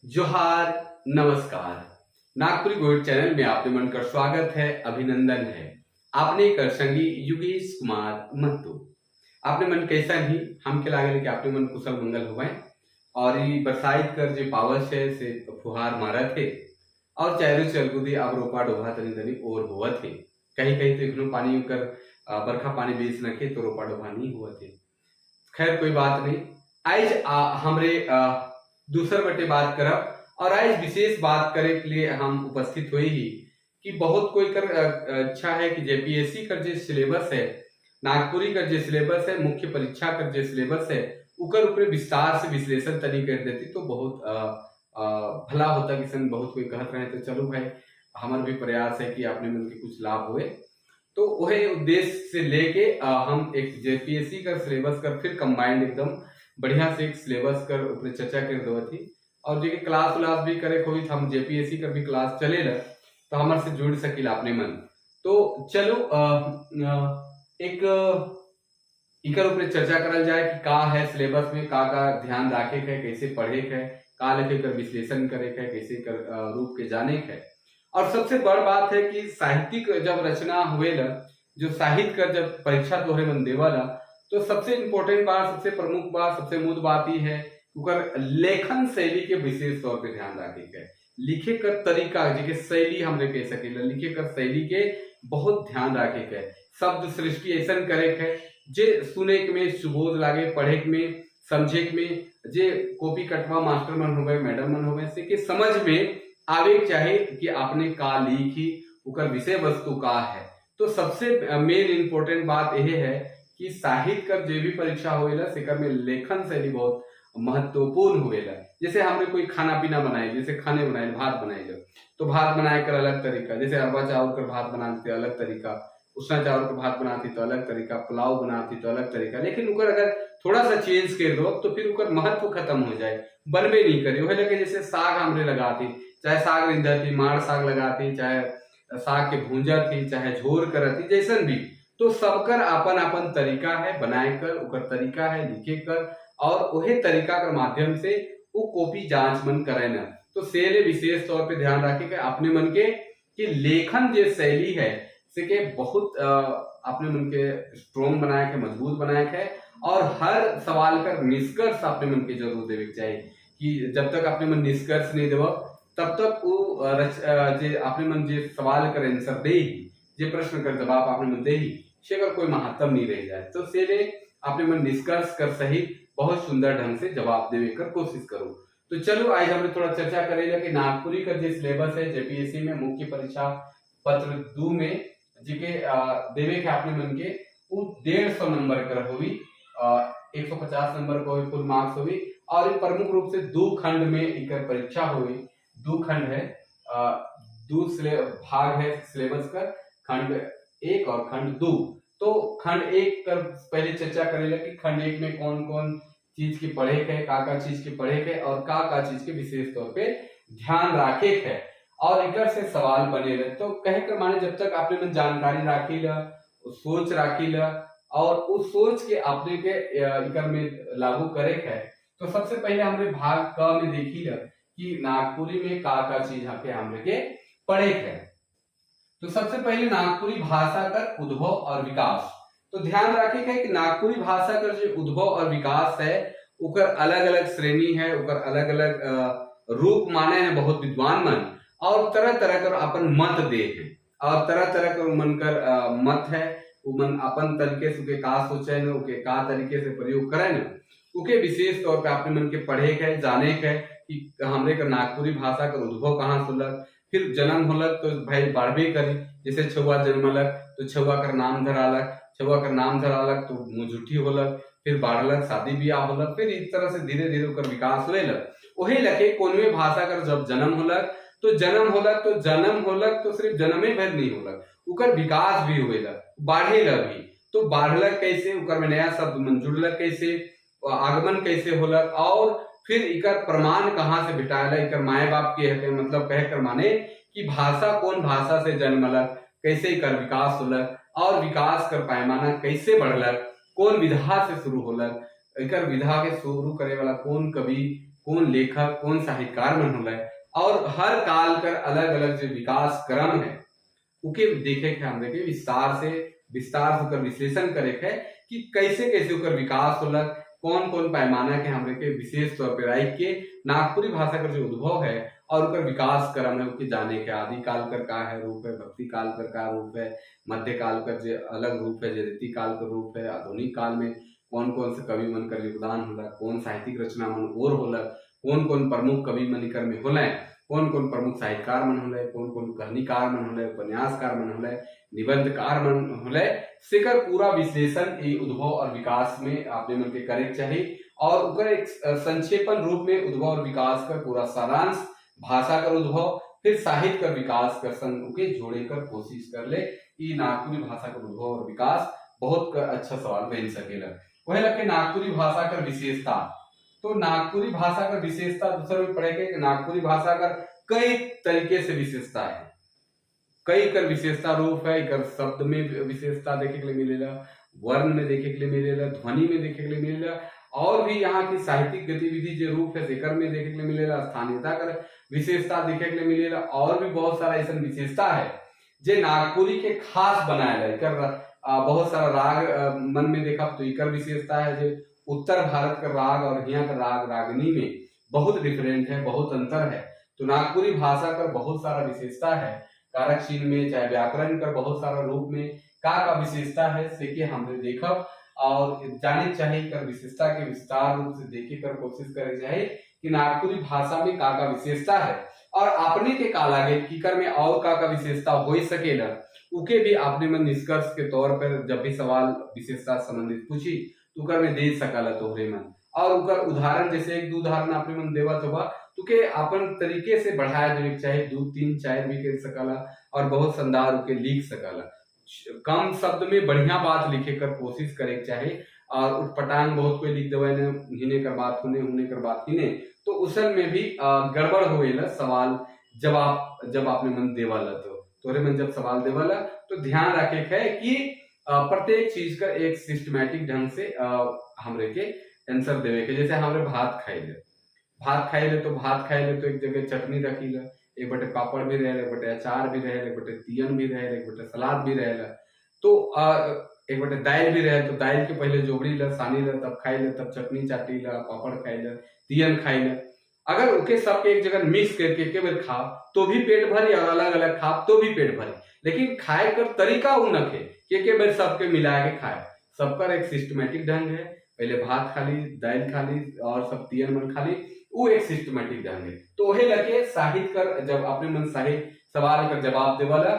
जोहार, नमस्कार। नागपुरी गोइड चैनल में आपने मन कर स्वागत है, अभिनंदन है। आपने कर संगी युगेश कुमार महतो। आपने मन कैसा ही हमके लागल कि आपने मन कुशल मंगल होवे और ई बरसाइत कर जो पावस है से फुहार मारत है और चारों चलगुदी अब रोपा डोभा तनी तनी और होवत है। कहीं कहीं तो इखनो पानी कर बरखा पानी बेच नखे तो रोपा डोभा नहीं होवत है। खैर कोई बात नहीं। आज हमरे दूसर बटे बात करब और आज विशेष बात करे के लिए हम उपस्थित हुए ही कि बहुत कोई कर इच्छा है कि जेपीएससी कर जो सिलेबस है, नागपुरी कर जो सिलेबस है, मुख्य परीक्षा कर जो सिलेबस है, उकर ऊपर विस्तार से विश्लेषण तनी कर देती तो बहुत भला होता। किसन बहुत कोई कहत रहे तो चलो भाई, हमार भी प्रयास है कि अपने मन के कुछ लाभ हुए। तो वही उद्देश्य से लेके हम एक जेपीएससी का सिलेबस कर फिर कंबाइंड एकदम बढ़िया से एक सिलेबस कर ऊपर चर्चा कर दो थी और जो क्लास उलास भी करे कोई हम जेपीएससी कर भी क्लास चले ल तो हमारे से जुड़ सकील अपने मन। तो चलो एक इकर ऊपर चर्चा करल जाए कि का है सिलेबस में, का का ध्यान रखे के है, कैसे पढ़े के है, का लिखे कर विश्लेषण करे के है, कैसे कर रूप के जाने के है। और सबसे बड़ बात है कि साहित्यिक जब रचना हुए ल, जो साहित्य कर जब परीक्षा तोहरे मन देवला तो सबसे इम्पोर्टेंट बात, सबसे प्रमुख बात, सबसे मूल बात ही है उकर लेखन शैली के विशेष तौर पे ध्यान रखे के है। लिखे कर तरीका जिके शैली हमरे कह सकेला, लिखे कर शैली के बहुत ध्यान रखे के है। शब्द सृष्टि ऐसा करे के है जे सुने के में सुबोध लागे, पढ़े के में, समझे के में, जे कॉपी कटवा मास्टर मन होवे, मैडम मन होवे, से के समझ में आवे चाहे कि आपने का लिखी, उकर विषय वस्तु का है। तो सबसे मेन इम्पोर्टेंट बात यह है कि साहित्य कर जो भी परीक्षा होवेला सेकर में लेखन शैली बहुत महत्वपूर्ण होवेला। जैसे हमने कोई खाना पीना बनाए, जैसे खाने बनाए, भात बनाए तो भात बनाए कर अलग तरीका, जैसे अरवा चावल कर भात बनाते अलग तरीका, उसना चावल का भात बनाती तो अलग तरीका, पुलाव बनाती तो अलग तरीका। लेकिन उकर अगर थोड़ा सा चेंज कर दो तो फिर उकर महत्व खत्म हो जाए, बनबे नहीं करे। वही लगे जैसे साग हमरे लगाती, चाहे साग रिंधाती, माड़ साग लगाती, चाहे साग के भूंजा थी, चाहे झोर करती, जैसन भी, तो सबकर अपन अपन तरीका है बनाए कर, उकर तरीका है लिखे कर और वही तरीका के माध्यम से वो कॉपी जांच मन करे न। तो सेले विशेष तौर पे ध्यान रखे कि अपने मन के कि लेखन जो शैली है से के बहुत अपने मन के स्ट्रोंग बनाए के, मजबूत बनाए के और हर सवाल का निष्कर्ष अपने मन के जरूर देवे के चाहिए कि जब तक अपने मन निष्कर्ष नहीं देव तब तक वो जे अपने मन जे सवाल कर आंसर दे, जे प्रश्न कर जवाब अपने मन दे, से अगर कोई महात्म नहीं रह जाए। तो से अपने मन निष्कर्ष कर सही बहुत सुंदर ढंग से जवाब देवे कर कोशिश करो। तो चलो आज हमने थोड़ा चर्चा करेगा कि नागपुरी का जो सिलेबस है जेपीएससी में मुख्य परीक्षा पत्र 2 में जिके देवे के अपने मन के वो 150 नंबर कर हुई, 150 नंबर को हुई, फुल मार्क्स हुई और प्रमुख रूप से 2 खंड में इकर परीक्षा हुई। 2 खंड है, 2 भाग है सिलेबस का, खंड 1 और खंड 2। तो खंड 1 कर पहले चर्चा करेला कि खंड 1 में कौन कौन चीज की पढ़े के, का का चीज के पढ़े के और का का चीज के विशेष तौर पे ध्यान रखे के और इकर से सवाल बने रहे। तो कहे कर माने जब तक आपने मन जानकारी राखी ल, सोच राखी ल और उस सोच के आपने के इकर में लागू करे के। तो सबसे पहले हमने भाग क में देखी ल कि नागपुरी में का का चीज के हमने के पढ़े के। तो सबसे पहले नागपुरी भाषा का उद्भव और विकास। तो ध्यान रखे के कि नागपुरी भाषा का जो उद्भव और विकास है उकर अलग अलग श्रेणी है, उकर अलग अलग रूप माने हैं बहुत विद्वान मन और तरह तरह कर अपन मत दे हैं और तरह तरह कर मन कर मत है, वो मन अपन तरीके से उके का सोचे न, उके का तरीके से प्रयोग करे न, उके विशेष तौर पे अपने मन के पढ़े के जाने के कि हमरे का नागपुरी भाषा का उद्भव कहाँ से होलक, फिर जन्म होलक तो भाई बढ़बे करी, जैसे छुआ जन्मलक तो छुआ कर नाम धरालक, छुआ कर नाम धरालक तो मुझुठी होलक, फिर बढ़लक, शादी ब्याह होलक, फिर इस तरह से धीरे धीरे ओकर विकास होलक। वही लके कोनवे भाषा कर जब जन्म होलक तो जन्म होलक तो जन्म होलक तो सिर्फ जन्मे भर नहीं होलक, उकर विकास भी होएला, बढ़ेला भी। तो बढ़लक कैसे, उकर में नया शब्द मन जुड़लक कैसे, आगमन कैसे होलक और फिर इकर प्रमाण कहाँ से भेटाला, इकर माए बाप के है, मतलब कहे कर माने कि भाषा कौन भाषा से जन्मलक, कैसे इकर विकास होलक और विकास कर पैमाना कैसे बढ़लक, कौन विधा से शुरू होलक, इकर विधा के शुरू करे वाला कौन कवि कौन लेखक, कौन साहित्यकार मन होले और हर काल कर अलग अलग जो विकास क्रम है उके देखे के हमरे के विस्तार से ओकर विश्लेषण करे के है कि कैसे कैसे ओकर विकास होला, कौन कौन पैमाना के हमरे के विशेष तौर पे राख के नागपुरी भाषा का जो उद्भव है और ओकर विकास क्रम है उके जाने के। आदि काल कर का है रूप है, भक्ति काल कर का रूप है, मध्य काल का जो अलग रूप है, जयती काल का रूप है, आधुनिक काल में कौन कौन से कवि मन कर योगदान होला, कौन साहित्यिक रचना मन और होला, कौन कौन प्रमुख कवि मन कर में होला, कौन कौन प्रमुख साहित्यकार मन होले, कौन कौन कहानीकार मन होले, उपन्यासकार मन होले, निबंधकार मन होले, सेकर पूरा विश्लेषण ये उद्भव और विकास में आपने मन के करे चाहिए और उकर एक संक्षेपण रूप में उद्भव और विकास का पूरा सारांश, भाषा का उद्भव फिर साहित्य का विकास कर संग के जोड़े कर कोशिश कर ले। ये नागपुरी भाषा का उद्भव और विकास बहुत अच्छा सवाल बन सकेला। वही लगे नागपुरी भाषा का विशेषता, तो नागपुरी भाषा का विशेषता दूसरे में पढ़े के नागपुरी भाषा का कई तरीके से विशेषता है, कई कर विशेषता रूप है। कर शब्द में विशेषता देखे के लिए मिलेला, वर्ण में देखे के लिए मिलेला, ध्वनि में देखे के लिए मिलेला और भी यहाँ की साहित्यिक गतिविधि जो रूप है जेकर में देखे के लिए मिलेला, स्थानीयता कर विशेषता देखे के लिए मिलेला और भी बहुत सारा ऐसा विशेषता है जे नागपुरी के खास बनाया है। कर बहुत सारा राग मन में देखा तो इकर विशेषता है जो उत्तर भारत का राग और यहाँ का राग रागनी में बहुत डिफरेंट है, बहुत अंतर है। तो नागपुरी भाषा का बहुत सारा विशेषता है, कारक चिन्ह में चाहे व्याकरण कर बहुत सारा रूप में का विशेषता है से कि हमने देखा और जाने चाहिए कर विशेषता के विस्तार रूप से देखे कर कोशिश करे चाहिए कि नागपुरी भाषा में का विशेषता है और अपने के का लागे किकर में और का विशेषता हो सकेला, उके भी अपने मन निष्कर्ष के तौर पर जब भी सवाल विशेषता संबंधित पूछी तो उकर में दे सकला तोहरे मन और उकर उदाहरण जैसे एक दो उदाहरण अपने मन देवा तो बा तो के अपन तरीके से बढ़ाया देवे चाहे 2 3 4 भी कर सकला और बहुत शानदार उके लिख सकला। कम शब्द में बढ़िया बात लिखे कर कोशिश करे चाहे और उटपटांग बहुत कोई लिख देवे ने हिने कर बात होने होने कर बात हिने तो उसन में भी गड़बड़ होएला सवाल जब आपने मन देवाला तो तोरे मन जब सवाल देवाला तो ध्यान रखे है कि प्रत्येक चीज का एक सिस्टमेटिक ढंग से हमरे के आंसर देवे के। जैसे हमरे भात खाइले, भात खाइले तो भात खाइले तो एक जगह चटनी रखीला, एक बटे पापड़ भी रहे, एक बटे अचार भी रहे, एक बटे तियन भी रहे, एक बटे सलाद भी रहे, तो एक बटे दाल भी रहे तो दाल के पहले जोबड़ी ला सानी ला तब खाई ले, तब चटनी चाटी ला, पापड़ खाई ले, तियन खाई ले। अगर ओके सबके एक जगह मिक्स करके एक बार खा तो भी पेट भरी और अलग अलग खा तो भी पेट भरी, लेकिन खाए कर तरीका उ नखे कि एक बार सबके मिला के खाए। सबका एक सिस्टमेटिक ढंग है, पहले भात खा ली, दाल खा ली और सब तियन मन खा ली, वो एक सिस्टमेटिक ढंग है। तो वही लगे साहित्य कर जब अपने मन साहित्य सवाल कर जवाब देवाला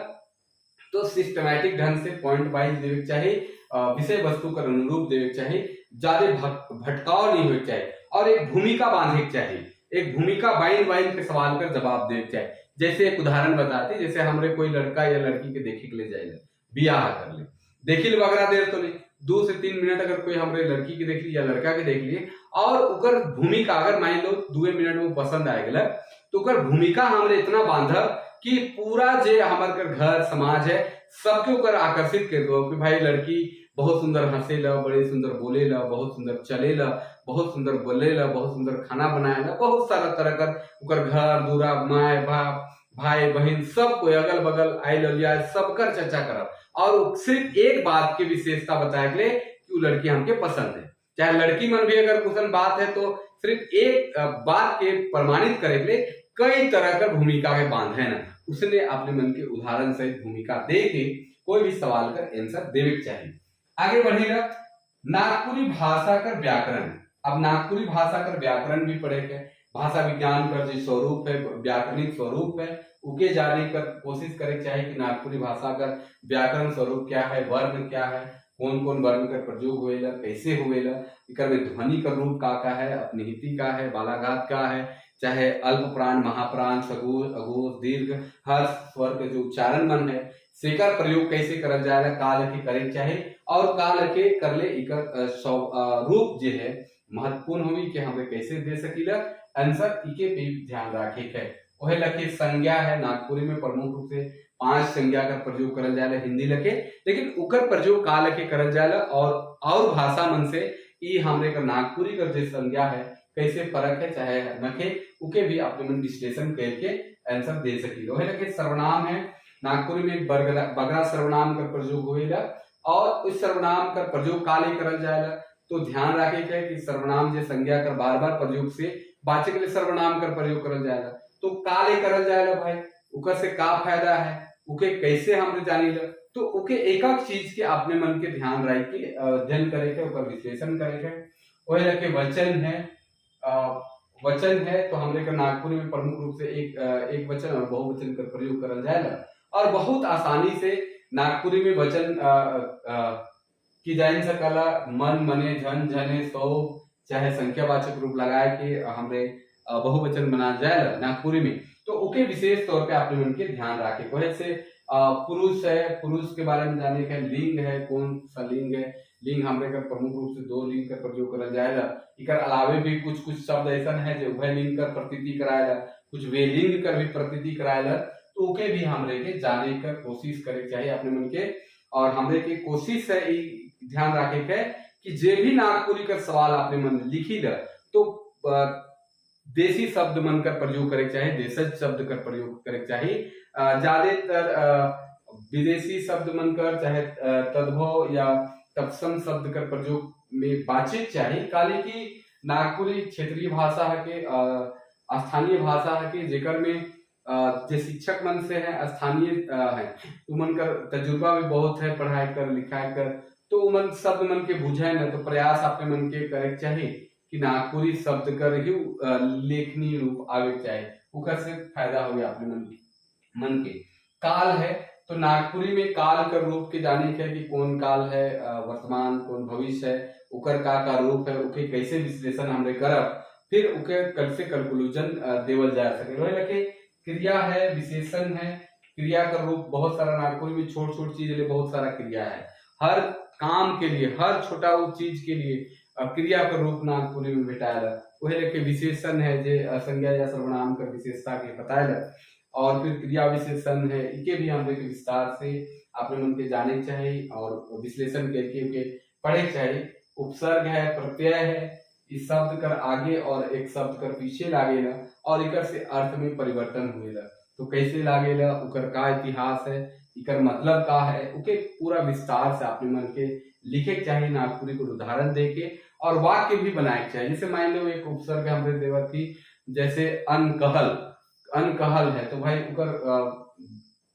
तो सिस्टमेटिक ढंग से पॉइंट वाइज देवे के चाहिए, विषय वस्तु कर अनुरूप देवे के चाहिए, ज्यादा भटकाव नहीं होने चाहिए और एक भूमिका बांधे के चाहिए, एक भूमिका बाइन बाइन के सवाल कर जवाब देवे के चाहिए। जैसे एक उदाहरण बताती, जैसे हमरे कोई लड़का या लड़की के देखे के ले जाए बियाह कर ले, देखी वगैरह देर तो नहीं, 2 से 3 मिनट अगर कोई हमरे लड़की के देख ली या लड़का के देख लिए और उकर भूमिका अगर मान लो 2 मिनट में पसंद आए गया तो उकर भूमिका हमरे इतना बांधब कि पूरा जे हमार कर घर समाज है सबके ऊपर आकर्षित कर दो कि भाई लड़की बहुत सुंदर हंसे ला, बड़े सुंदर बोले ला, बहुत सुंदर चले ला, बहुत सुंदर बोले ला, बहुत सुंदर खाना बनाए ला, बहुत सारा तरह कर उकर घर दूरा माए बाप भाई बहन सब कोई अगल बगल आयल लिया सबकर चर्चा करब और सिर्फ एक बात की विशेषता बताए के लिए कि वो लड़की हमके पसंद है। चाहे लड़की मन भी अगर कुछ बात है तो सिर्फ एक बात के प्रमाणित करे के लिए कई तरह का भूमिका के बांध है ना, उसने अपने मन के उदाहरण सहित भूमिका दे के कोई भी सवाल का आंसर देवे के चाहिए। आगे बढ़ेगा नागपुरी भाषा का व्याकरण। अब नागपुरी भाषा का व्याकरण भी पढ़े के भाषा विज्ञान का जो स्वरूप है, व्याकरणिक स्वरूप है, उके जाने कर कोशिश करे चाहिए कि नागपुरी भाषा का व्याकरण स्वरूप क्या है, वर्ण क्या है, कौन कौन वर्ण का प्रयोग होएला, कैसे होएला, एकर में ध्वनि का रूप का का है, अपनिहिति का है, बालाघात का है, चाहे अल्प प्राण, महाप्राण, सघोष, अघोष, दीर्घ, हर्ष स्वर के जो उच्चारण मन है सेकर प्रयोग कैसे करल जाएगा, काल के करे चाहे और काल के करले एकर रूप जो है महत्वपूर्ण होगी कि हमें कैसे दे सकीला आंसर, इके भी ध्यान रखे के है। वही लखे संज्ञा है, नागपुरी में प्रमुख रूप से 5 संज्ञा का प्रयोग करल जाला हिंदी लखे, लेकिन उकर प्रयोग का लखे करल जाला और भाषा मन से ई हमरे का नागपुरी का जो संज्ञा है कैसे फर्क है चाहे नखे, उके भी अपने मन विश्लेषण करके आंसर दे सकी। वही लगे सर्वनाम है, नागपुरी में एक बगरा सर्वनाम का प्रयोग होएला और उस सर्वनाम का प्रयोग काले करल जाएला। तो ध्यान रखे के कि सर्वनाम जे संज्ञा कर बार बार प्रयोग से बाचे के लिए सर्वनाम कर प्रयोग करल जाएला, तो काले करल जाएला भाई, उकर से का फायदा है, उके कैसे हमने जानी ला, तो उके एक एक चीज के अपने मन के ध्यान रख के अध्ययन करे के, उकर विश्लेषण करे के। वही लगे वचन है, वचन है तो हमरे के नागपुरी में प्रमुख रूप से एक वचन और बहुवचन का प्रयोग करल जाएला और बहुत आसानी से नागपुरी में वचन की जान सकला, मन मने झन झने सौ चाहे संख्यावाचक रूप लगाए के हमरे बहुवचन बना जाएला नागपुरी में। तो ओके विशेष तौर पे आपने मन के ध्यान रखे। वैसे पुरुष है, पुरुष के बारे में जाने के लिंग है, कौन सा लिंग है, लिंग हमरे का प्रमुख रूप से दो लिंग का प्रयोग करल जाएला। इकर अलावे भी कुछ कुछ शब्द ऐसा है जो उभय लिंग कर प्रतीति कराएला, कुछ वे लिंग कर भी प्रतीति कराएला, तो ओके भी हमरे के जाने का कोशिश करे चाहिए अपने मन के। और हमरे के कोशिश है ध्यान रखे के कि जे भी नागपुरी का सवाल अपने मन लिखी ल तो देसी शब्द मन का प्रयोग करे चाहिए, देशज शब्द का प्रयोग करे चाहिए। ज्यादातर विदेशी शब्द मन कर चाहे तद्भव या तत्सम शब्द का प्रयोग में बातचीत चाहिए, काले की नागपुरी क्षेत्रीय भाषा है के स्थानीय भाषा है के जेकर में जे शिक्षक मन से है स्थानीय है तो मन कर तजुर्बा भी बहुत है पढ़ाई कर लिखाई कर, तो मन शब्द मन के बुझाए न तो प्रयास अपने मन के करे चाहिए कि नागपुरी शब्द कर ही लेखनी रूप आवे चाहिए, उकर से फायदा हो गया अपने मन के। काल है तो नागपुरी में काल का रूप के जाने के कि कौन काल है, वर्तमान कौन भविष्य है, उकर का रूप है, उके कैसे विश्लेषण हमरे करब, फिर उके कैसे कंक्लूजन देवल जा सके। वही लगे क्रिया है, विशेषण है, क्रिया का रूप बहुत सारा नागपुरी में छोट छोट चीज लिए बहुत सारा क्रिया है, हर काम के लिए हर छोटा वो चीज के लिए क्रिया का रूप नागपुरी में भेटाएला। वही लेके विशेषण है जे संज्ञा या सर्वनाम का विशेषता के बताएला, और फिर क्रिया विशेषण है, इके भी हम के विस्तार से अपने मन के जाने चाहिए और विश्लेषण करके उके पढ़े चाहिए। उपसर्ग है, प्रत्यय है, इस शब्द कर आगे और एक शब्द कर पीछे लागेला और इकर से अर्थ में परिवर्तन हुएला, तो कैसे लागेला, उकर का इतिहास है, इकर मतलब का है, उके पूरा विस्तार से अपने मन के लिखे चाहिए नागपुरी को उदाहरण देके और वाक्य भी बनाए चाहिए। जैसे मान लो एक उपसर्ग हमरे देवत थी जैसे अनकहल, अनकहल है तो भाई उकर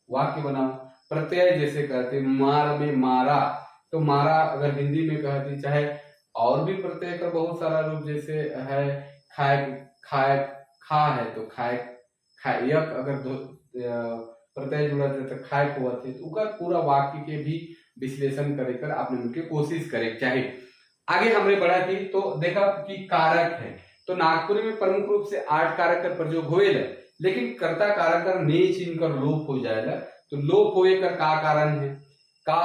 वाक्य बनाओ। प्रत्यय जैसे कहते मार में मारा, तो मारा अगर हिंदी में कहती, चाहे और भी प्रत्यय का बहुत सारा रूप जैसे है खाए खाए खा है तो खाए खाए यक अगर दो प्रत्यय जुड़ा थे तो खाए को थे, तो उकर पूरा वाक्य के भी विश्लेषण करे कर आपने उनके कोशिश करे चाहिए। आगे हमने बढ़ा थी तो देखा कि कारक है, तो नागपुरी में प्रमुख रूप से 8 कारक का प्रयोग होएला, लेकिन कर्ता कारक कर ने चिन्ह कर लोप हो जाएगा, तो लोप होए कर का कारण है, का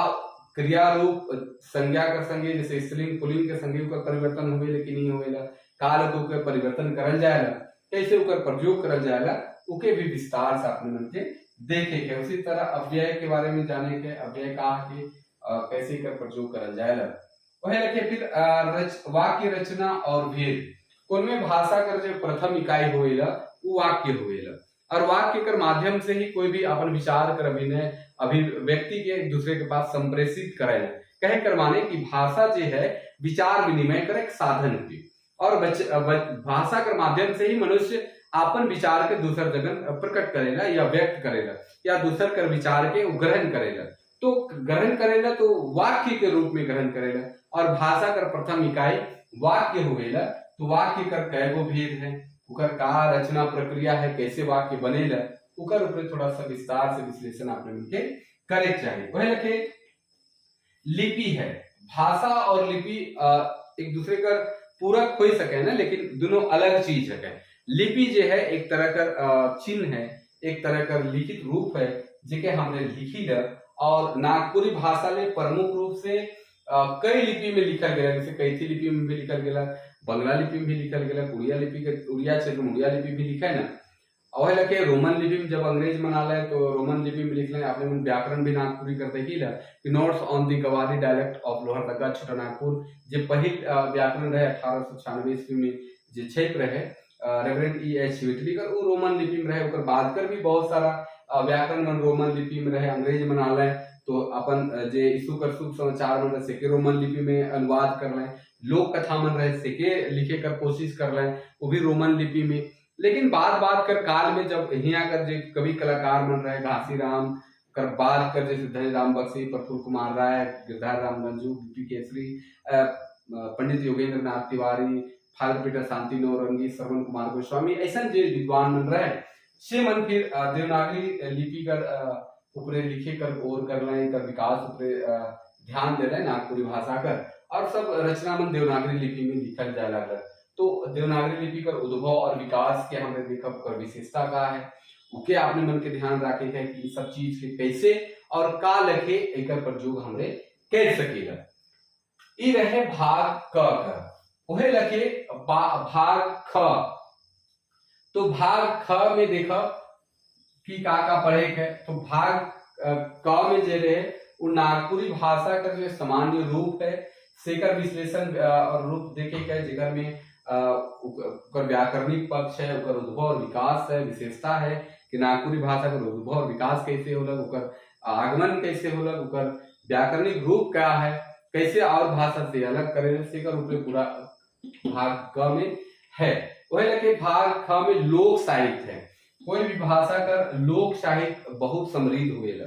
क्रिया रूप संज्ञा कर संगे जैसे स्त्रीलिंग पुल्लिंग के संगे का परिवर्तन होवे लेकिन नहीं होवेला, काल को के परिवर्तन करल जाएला, कैसे उकर प्रयोग करल जाएला, उके भी विस्तार से अपने मन के देखे के। उसी तरह अव्यय के बारे में जाने के, अव्यय का के कैसे कर प्रयोग करल जाएला। वही रखे फिर वाक्य रचना और भेद, कौन में भाषा कर जो प्रथम इकाई होएला वो वाक्य होएला, और वाक्य कर माध्यम से ही कोई भी अपन विचार कर अभिनय अभिव्यक्ति के एक दूसरे के पास संप्रेषित करेला। कहे कर माने कि भाषा जो है विचार विनिमय कर एक साधन हुई, और भाषा कर माध्यम से ही मनुष्य अपन विचार के दूसर जगह प्रकट करेला या व्यक्त करेला या दूसर कर विचार के ग्रहण करेला, तो ग्रहण करेला तो वाक्य के रूप में ग्रहण करेला, और भाषा कर प्रथम इकाई वाक्य होवेला, तो वाक्य कर कैगो भेद है, उकर का रचना प्रक्रिया है, कैसे वाक्य बनेला, उकर ऊपर थोड़ा सा विस्तार से विश्लेषण आपने मिलके करे चाहिए। वही रखे लिपि है, भाषा और लिपि एक दूसरे का पूरक हो सके ना, लेकिन दोनों अलग चीज है। लिपि जो है एक तरह का चिन्ह है, एक तरह का लिखित रूप है जिके हमने लिखी ल, और नागपुरी भाषा में प्रमुख रूप से कई लिपि में लिखल गया, जैसे कैथी लिपि में भी लिखल गया, बंगला लिपि में भी लिखल गया, उड़िया लिपि के उड़िया क्षेत्र में उड़िया लिपि भी लिखा है ना। और लगे रोमन लिपि में जब अंग्रेज मना ले तो रोमन लिपि में लिख लें, आपने मन व्याकरण भी नागपुरी कर देखी ला कि notes on the Gawari dialect of Lohardaga Chota Nagpur, जे पहिल व्याकरण रहे 1896 ईस्वी में जे छप रहे रेवरेंड E.H. Whitley कर, वो रोमन लिपि में रहे। ओकर बाद कर भी बहुत सारा व्याकरण मन रोमन लिपि में रहे। अंग्रेज मन आले तो अपन जे यीशु कर शुभ समाचार मन रहे सेके रोमन लिपि में अनुवाद कर रहे, लोक कथा मन रहे सेके लिखे कर कोशिश कर रहे वो भी रोमन लिपि में। लेकिन बाद बाद कर काल में जब यहाँ कर जे कवि कलाकार मन रहे घासीराम कर बाद कर जैसे धनीराम बख्शी, प्रफुल्ल कुमार राय, गिरधारी राम गंजू, बीपी केसरी, पंडित योगेंद्र नाथ तिवारी, फादर पीटर शांति नौरंगी, श्रवण कुमार गोस्वामी, ऐसा जे विद्वान मन रहे से मन फिर देवनागरी लिपि कर ऊपरे लिखे कर और कर रहे कर विकास ऊपरे ध्यान दे रहे नागपुरी भाषा कर, और सब रचना मन देवनागरी लिपि में लिखल जाए लगल। तो देवनागरी लिपि कर उद्भव और विकास के हमने देखा कर विशेषता का है, उके आपने मन के ध्यान रखे है कि सब चीज के कैसे और का लखे एकर प्रयोग हमरे कर सकेला। ई रहे भाग क कर, ओहे लखे भाग ख। तो भाग ख में देखा कि का का पढ़े है, तो भाग क में जे रहे वो नागपुरी भाषा का जो सामान्य रूप है सेकर विश्लेषण और रूप देखे के जिगर में उकर व्याकरणिक पक्ष है, उकर उद्भव और विकास है, विशेषता है कि नागपुरी भाषा का उद्भव और विकास कैसे होलक, उकर आगमन कैसे होलक, उकर व्याकरणिक रूप क्या है, कैसे और भाषा से अलग करे, सेकर ऊपर पूरा भाग क में है। वही लगे भाग ख में लोक साहित्य है। कोई भी भाषा कर लोक साहित्य बहुत समृद्ध हुएला,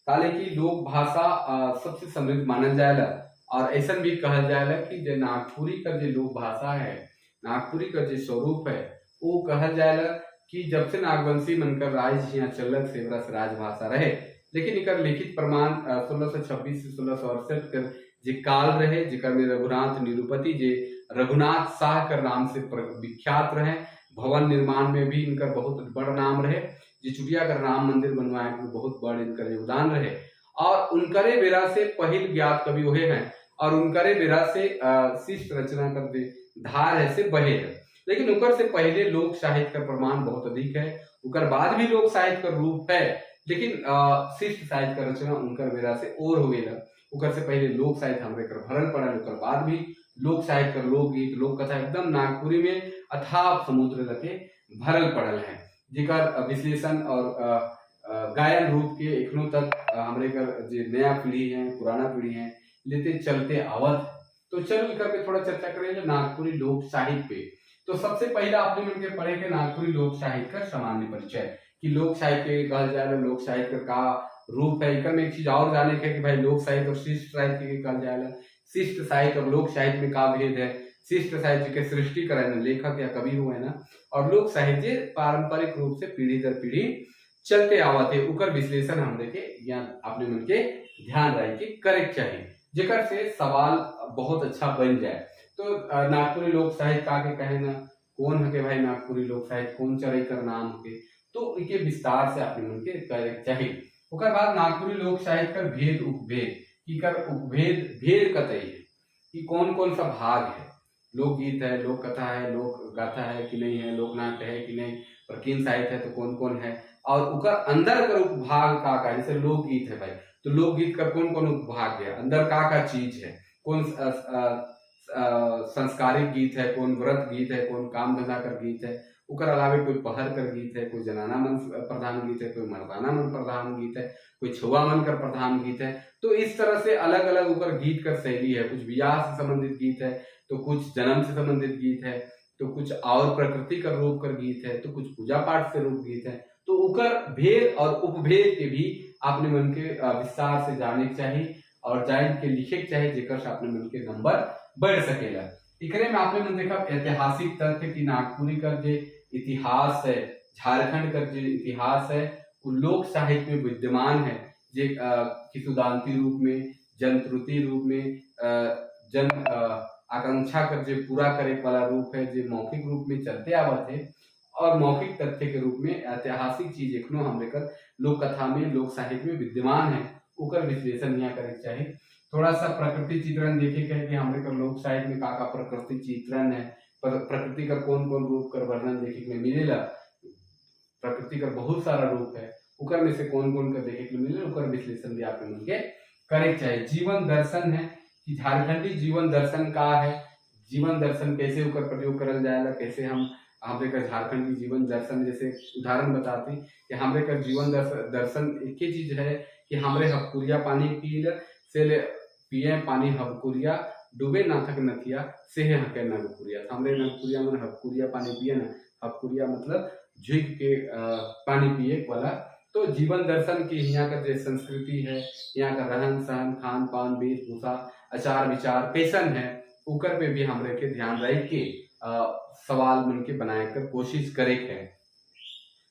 काले की लोक भाषा सबसे समृद्ध मानल जाएला। और ऐसा भी कहल जाएला कि जो नागपुरी का जो लोक भाषा है, नागपुरी का जो स्वरूप है, वो कहल जाएला कि जब से नागवंशी मनकर राज यहाँ चलक सेवरा से राजभाषा रहे, लेकिन इकर लिखित प्रमाण 1626 से 1668 कर जे काल रहे, जेकर में रघुनाथ निरुपति जे रघुनाथ शाह कर नाम से विख्यात रहे, भवन निर्माण में भी इनका बहुत बड़ नाम रहे, जे चुटिया कर राम मंदिर बनवाए में बहुत बड़ इनकर योगदान रहे। और उनकरे बेरा से पहिल ज्ञात कवि वहे हैं और उनकरे बेरा से शिष्ट रचना कर दे धार है से बहे है। लेकिन उकर से पहले लोक साहित्य का प्रमाण बहुत अधिक है, उकर बाद भी लोक साहित्य का रूप है, लेकिन शिष्ट साहित्य का रचना उनकर बेरा से और हो गया। उकर से पहले लोक साहित्य हमरे कर भरल पड़ल, उकर बाद भी लोक साहित्य कर लोकगीत लोक कथा एकदम नागपुरी में अथाह समुद्र लगे भरल पड़ल है, जिकर विश्लेषण और गायन रूप के एखनों तक हमरे कर जे नया पीढ़ी है पुराना पीढ़ी है लेते चलते आवत। तो चलो इकर पे थोड़ा चर्चा करेंगे नागपुरी लोक साहित्य पे। तो सबसे पहले आपने मिलकर पढ़े के नागपुरी लोक साहित्य का सामान्य परिचय कि लोक साहित्य के कहल जाए, लोक साहित्य का रूप है। इकर में एक चीज और जाने के कि भाई लोक साहित्य और शिष्ट साहित्य के कहल जाए, शिष्ट साहित्य और लोक साहित्य में का भेद है, शिष्ट साहित्य के सृष्टि करे ना लेखक या कवि हुए ना, और लोक साहित्य पारंपरिक रूप से पीढ़ी दर पीढ़ी चलते आवत है, उकर विश्लेषण हमरे के या अपने मन के ध्यान रखे के करे चाहिए, जेकर से सवाल बहुत अच्छा बन जाए। तो नागपुरी लोक साहित्य का के कहे ना, कौन है के भाई नागपुरी लोक साहित्य, कौन चढ़ई कर नाम के, तो इके विस्तार से अपने मन के करे चाहिए। ओकर बाद नागपुरी लोक साहित्य कर भेद उपभेद, कि कर उपभेद भेद कतई है, कि कौन कौन सा भाग है, लोकगीत है, लोक कथा है, लोक गाथा है कि नहीं है, लोक नाट्य है कि नहीं, प्रकीर्ण साहित्य है तो कौन कौन है, और उकर अंदर कर उपभाग का का, जैसे लोकगीत है भाई तो लोकगीत का कौन कौन उपभाग है, अंदर का का चीज है, कौन संस्कारिक गीत है, कौन व्रत गीत है, कौन काम धंधा कर गीत है, उकर अलावे कोई पहर कर गीत है, कोई जनाना मन प्रधान गीत है, कोई मर्दाना मन प्रधान गीत है, कोई छुआ मन कर प्रधान गीत है। तो इस तरह से अलग अलग ऊपर गीत कर शैली है। कुछ ब्याह से संबंधित गीत है, तो कुछ जन्म से संबंधित गीत है, तो कुछ और प्रकृति का रूप कर गीत है, तो कुछ पूजा पाठ से रूप गीत है। तो उकर भेद और उपभेद के भी आपने मन के विस्तार से जाने के चाहिए और जान के लिखे के चाहिए, जेकर से अपने मन के नंबर बढ़ सकेला। इकरे में आपने मन देखा ऐतिहासिक तथ्य कि नागपुरी का जो इतिहास है, झारखंड का जो इतिहास है, वो लोक साहित्य में विद्यमान है, जे किसुदांती रूप में, जनत्रुति रूप में, जन आकांक्षा कर जो पूरा करे वाला रूप है, जो मौखिक रूप में चलते आवत है, और मौखिक तथ्य के रूप में ऐतिहासिक चीज एखनो हमरे कर लोक कथा में, लोक साहित्य में विद्यमान है, ओकर विश्लेषण यहाँ करे चाहिए। थोड़ा सा प्रकृति चित्रण देखे के कि हमरे कर लोक साहित्य में का का प्रकृति चित्रण है, प्रकृति का कौन कौन रूप कर वर्णन देखे के मिलेला, प्रकृति का बहुत सारा रूप है, उकर में से कौन कौन का देखे के मिले, उकर विश्लेषण भी आपके मन के करे चाहिए। जीवन दर्शन है कि झारखंडी जीवन दर्शन का है, जीवन दर्शन कैसे ओकर प्रयोग करल जाएला, कैसे हम हमरे का झारखंड की जीवन दर्शन जैसे उदाहरण बताती कि हमरे का जीवन दर्शन एक ही चीज है कि हमरे हबकुरिया पानी पीला से ले पिए पानी हबकुरिया डूबे नाथक नथिया से है हके नागपुरिया। हमरे नागपुरिया मन हबकुरिया पानी पिए ना, हबकुरिया मतलब झुक के पानी पिए वाला। तो जीवन दर्शन की यहाँ का जो संस्कृति है, यहाँ का रहन सहन, खान पान, वेशभूषा, आचार विचार कैसन है, उकर पे भी हमरे के ध्यान रख के सवाल मन के बनाए कर कोशिश करे है।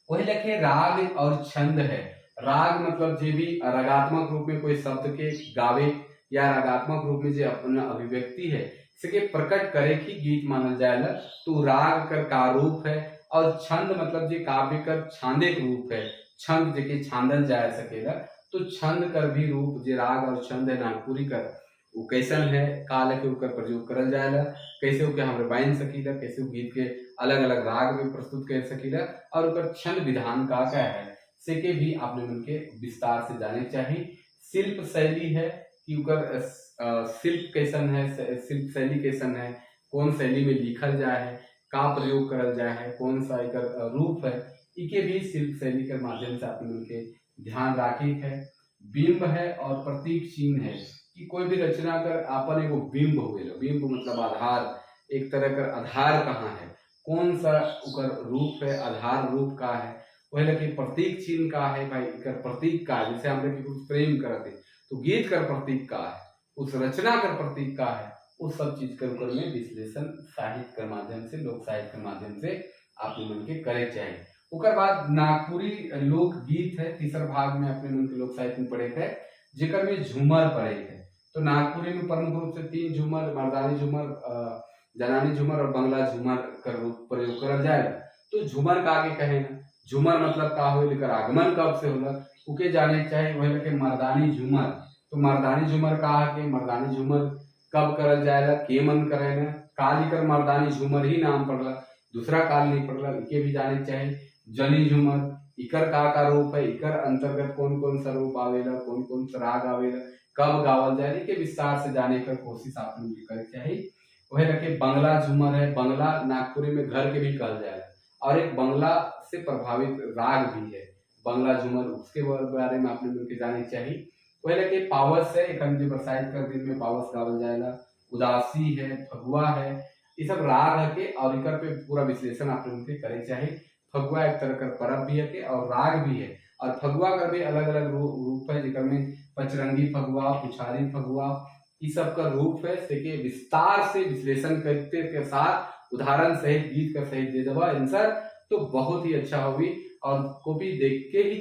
वही लखे राग और छंद है। राग मतलब जे भी रागात्मक रूप में कोई शब्द के गावे या रागात्मक रूप में जो अपना अभिव्यक्ति है से प्रकट करे की गीत मानल जाएला, तो राग कर का रूप है। और छंद मतलब जे काव्य कर छांदे के रूप है, छंद जे छांदल जा सकेला, तो छंद कर भी रूप जे राग और छंद है नागपुरी कर वो कैसन है, काल के ऊपर प्रयोग करल जाएला, कैसे ओके हमरे बांध सकीला, कैसे गीत के अलग अलग राग में प्रस्तुत कर सकीला और ओकर छंद विधान का क्या है से के भी आपने मन के विस्तार से जाने चाहिए। शिल्प शैली है कि ओकर शिल्प कैसन है, शिल्प शैली कैसन है, कौन शैली में लिखल जाए है, का प्रयोग करल जाए है, कौन सा एकर रूप है, इके भी शिल्प शैली के माध्यम से आपने मन के ध्यान रखे है। बिंब है और प्रतीक चिन्ह है कि कोई भी रचना कर आपन एगो बिंब होवेला, बिंब मतलब आधार, एक तरह का आधार कहाँ है, कौन सा ओकर रूप है, आधार रूप का है, वही लगे प्रतीक चिन्ह का है भाई, एकर प्रतीक का है। जैसे हम लोग कुछ प्रेम करते तो गीत कर प्रतीक का है, उस रचना कर प्रतीक का है, उस सब चीज के ऊपर में विश्लेषण साहित्य के माध्यम से, लोक साहित्य के माध्यम से अपने मन के करे चाहिए। ओकर बाद नागपुरी लोकगीत है, तीसरा भाग में अपने मन के लोक साहित्य में पढ़े है, जेकर में झूमर पढ़े है। तो नागपुरी में प्रमुख रूप से 3 झूमर, मर्दानी झूमर, जनानी झूमर और बंगला झूमर का रूप प्रयोग करल जाए। तो झूमर का आगे कहे ना, झूमर मतलब का हो, लेकर आगमन कब से होला उके जाने चाहिए। वही लगे मर्दानी झूमर, तो मर्दानी झूमर का के मर्दानी झूमर कब करल जाएला, के मन करे ना, काल कर मर्दानी झूमर ही नाम पड़ला, दूसरा काल नहीं पड़ला, इके भी जाने चाहिए। जनी झूमर इकर का रूप है, इकर अंतर्गत कौन कौन सा रूप आवेला, कौन कौन सा राग आवेला, कब गावल जाए, के विस्तार से जाने कर कोशिश आप लोग करे चाहिए। वही रखे बंगला झूमर है, बंगला नागपुरी में घर के भी कहल जाएगा और एक बंगला से प्रभावित राग भी है बंगला झूमर, उसके बारे में आपने मिलकर जाने चाहिए। वही रखे पावस है, एक जो बरसात कर दिन में पावस गावल जाएगा, उदासी है, फगुआ है, ये सब राग है के और इकर पे पूरा विश्लेषण आप लोग के करे चाहिए। फगुआ एक तरह का परब भी है के और राग भी है, और फगुआ का भी अलग अलग रूप है, जिकर में पचरंगी फगुआ, पुछारी फगुआ, ये सब का रूप है। से के विस्तार से विश्लेषण करते के साथ उदाहरण सहित गीत का सहित दे दबा आंसर तो बहुत ही अच्छा होगी और कॉपी देख के ही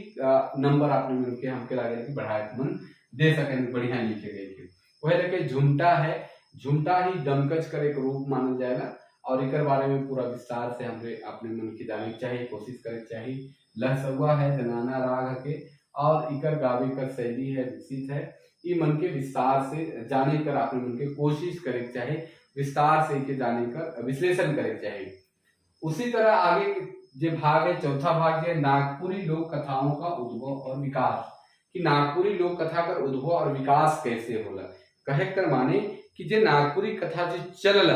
नंबर आपने मिल के हमके लगे कि बढ़ाए मन दे सकें, बढ़िया लिखे गए थे। वह लेके झुमटा है, झुमटा ही डमकच कर एक रूप मानल जाएगा और इकर बारे में पूरा विस्तार से हमरे अपने मन की जाने चाहिए, कोशिश करे चाहिए। लहसुआ है, जनाना राग के और इकर गावे कर शैली है, विकसित है, ये मन के विस्तार से जाने कर अपने मन के कोशिश करे चाहिए, विस्तार से इके जाने कर विश्लेषण करे चाहिए। उसी तरह आगे जो भाग है, चौथा भाग है नागपुरी लोक कथाओं का उद्भव और विकास, कि नागपुरी लोक कथा का उद्भव और विकास कैसे होला। कहे कर माने कि जे नागपुरी कथा जो चलल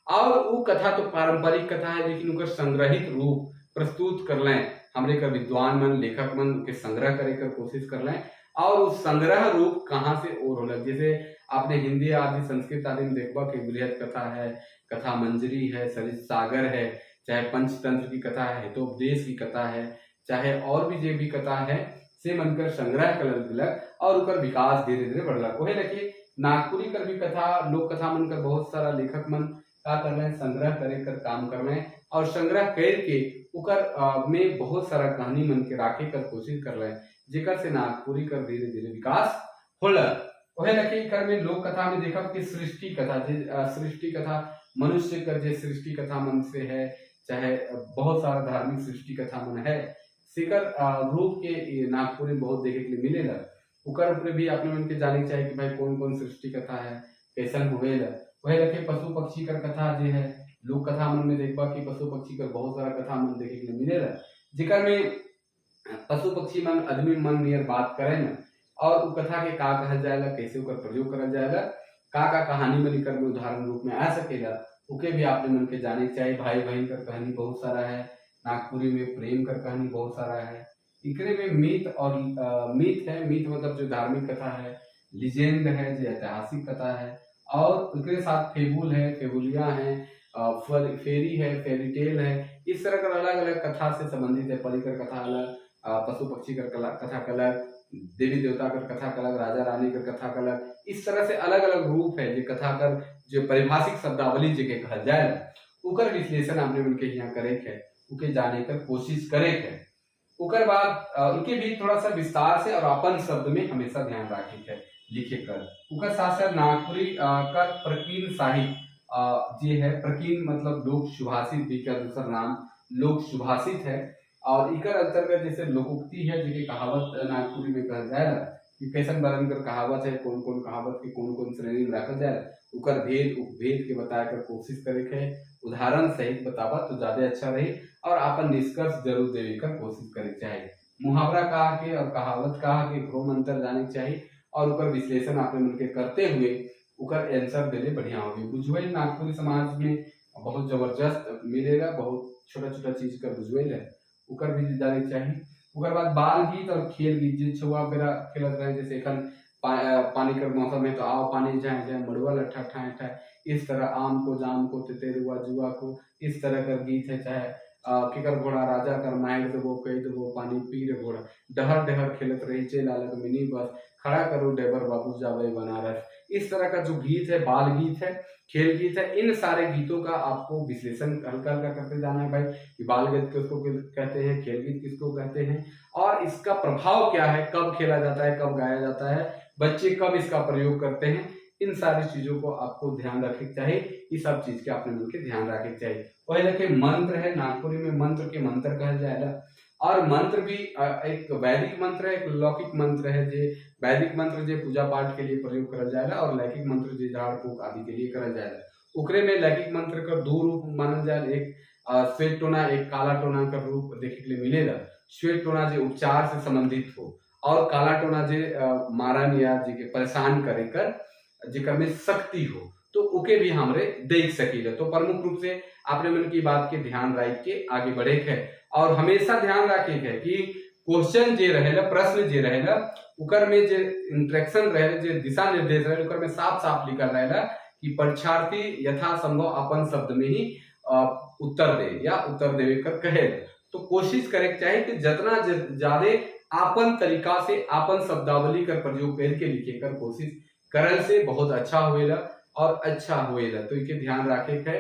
और वो कथा तो पारंपरिक कथा है, लेकिन उनका संग्रहित रूप प्रस्तुत कर लें हमरे का विद्वान मन, लेखक मन के संग्रह करे कर कोशिश कर लें और उस संग्रह रूप कहाँ से और होला। जैसे आपने हिंदी आदि संस्कृत आदि में देखबा कि बृहद कथा है, कथा मंजरी है, सरित सागर है, चाहे पंचतंत्र की कथा है, हितोपदेश की कथा है, चाहे और भी जे भी कथा है, से मनकर संग्रह करल गेलक और उकर विकास धीरे धीरे बढ़लक। वही देखिए नागपुरी कर भी कथा लोक कथा मन कर बहुत सारा लेखक मन का कर रहे हैं, संग्रह करे कर काम कर रहे हैं और संग्रह करके उकर में बहुत सारा कहानी मन के राखे कर कोशिश कर रहे हैं, जेकर से नागपुरी कर धीरे धीरे विकास होला। वही लखे कर में लोक कथा में देखब कि सृष्टि कथा, जे सृष्टि कथा मनुष्य कर जे सृष्टि कथा मन से है, चाहे बहुत सारा धार्मिक सृष्टि कथा मन है, सिकर रूप के नागपुरी बहुत देखे के लिए मिलेला। उकर ऊपर भी अपने मन के जाने चाहिए कि भाई कौन कौन सृष्टि कथा है, कैसन हुएला। वही रखे पशु पक्षी कर कथा जो है लोक कथा मन में देखबा कि पशु पक्षी कर बहुत सारा कथा मन देखे के लिए मिलेला, जिकर में पशु पक्षी मन आदमी मन नियर बात करे न और उ कथा के का कहल जाएला, कैसे उकर प्रयोग करल जाएला, का का कहानी मन एकर में उदाहरण रूप में आ सकेला, उके भी आपने मन के जाने के चाहिए। भाई बहन कर कहानी बहुत सारा है नागपुरी में, प्रेम कर कहानी बहुत सारा है। इकरे में मिथ और मिथ है, मिथ मतलब जो धार्मिक कथा है, लिजेंड है जो ऐतिहासिक कथा है, और उनके साथ फेबुल है, फेबुलिया है, फेरी है, फेरी टेल है। इस तरह का अलग अलग कथा से संबंधित है। परी कर कथा अलग, पशु पक्षी कर कथा अलग, देवी देवता कर कथा अलग, राजा रानी कर कथा अलग। इस तरह से अलग अलग रूप है जो कथा कर जो पारिभाषिक शब्दावली जे के कहल जाए, उकर विश्लेषण आपने उनके यहाँ करे है, उके जाने कर कोशिश करे है। उकर बाद इनके भी थोड़ा सा विस्तार से और अपन शब्द में हमेशा ध्यान रखे है लिखे कर। उकर साथ साथ नागपुरी का प्रकीर्ण साहित्य जे है, प्रकीर्ण मतलब लोक सुभाषित भी का दूसरा नाम लोक सुभाषित है। और इकर अंतर्गत जैसे लोकोक्ति है, जो कहावत नागपुरी में कहल जाए कि कैसन बरन कर कहावत है, कौन कौन कहावत के कौन कौन श्रेणी में रखल जाए, उकर भेद उपभेद के बताए कर कोशिश करे है। उदाहरण सहित बतावा तो ज्यादा अच्छा रही और आपन निष्कर्ष जरूर देवे कर कोशिश करे चाहिए। मुहावरा कहा के और कहावत कहा के भ्रम अंतर जाने चाहिए और उकर विश्लेषण आपने मन के करते हुए उकर आंसर देले बढ़िया होगी। बुझवेल नागपुरी समाज में बहुत जबरदस्त मिलेगा, बहुत छोटा छोटा चीज का बुझवेल है, उकर भी जाने चाहिए। उकर बाद बाल गीत और खेल गीत जो छुआ बेरा खेलत रहे, जैसे एखन पानी कर मौसम है तो आओ पानी जाए जाए मड़ुआ लट्ठा ठाए ठाए, इस तरह आम को जाम को तेतेरुआ जुआ को, इस तरह का गीत है। चाहे केकर घोड़ा राजा कर मार देबो कह देबो पानी पी रे घोड़ा, डहर डहर खेलत रही चे लालक मिनी बस, खड़ा करो ड्राइवर बाबू जावे बनारस। इस तरह का जो गीत है, बाल गीत है, खेल गीत है, इन सारे गीतों का आपको विश्लेषण हल्का हल्का करते जाना है भाई कि बाल गीत किसको कहते हैं, खेल गीत किसको कहते हैं और इसका प्रभाव क्या है, कब खेला जाता है, कब गाया जाता है, बच्चे कब इसका प्रयोग करते हैं, इन सारी चीजों को आपको ध्यान रखने चाहिए। ये सब चीज के आपने मिलकर ध्यान रखे चाहिए। वही देखिए मंत्र है, नागपुरी में मंत्र के मंत्र कहल जाएगा और मंत्र भी एक वैदिक मंत्र है, एक लौकिक मंत्र है। जे वैदिक मंत्र जे पूजा पाठ के लिए प्रयोग करल जाएगा और लौकिक मंत्र जे झाड़ फूक आदि के लिए करल जाएगा। उकरे में लौकिक मंत्र का दो रूप मानल जाए, एक श्वेत टोना, एक काला टोना का रूप देखे के लिए मिलेगा। श्वेत टोना जे उपचार से संबंधित हो और काला टोना जे मारन या जे के परेशान करे कर जेकर में शक्ति हो, तो उके भी हमरे देख सकीले। तो प्रमुख रूप से आपने मन की बात के ध्यान रख के आगे बढ़े है और हमेशा ध्यान रखे है कि क्वेश्चन जे रहेला, प्रश्न जे रहेला, उकर में जे इंट्रक्शन रहेला, जे दिशा निर्देश रहेला, उकर में साफ साफ लिखल रहेला कि परीक्षार्थी यथासंभव अपन शब्द में ही उत्तर दे या उत्तर देवे कर कहे। तो कोशिश करे के चाही कि जितना ज्यादा आपन तरीका से आपन शब्दावली कर प्रयोग करके लिखे कर कोशिश करल से बहुत अच्छा होएला और अच्छा होएला, तो इके ध्यान रखे के है।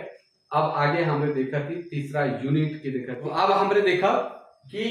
अब आगे हमने देखा थी तीसरा यूनिट के देखा, तो अब हमने देखा कि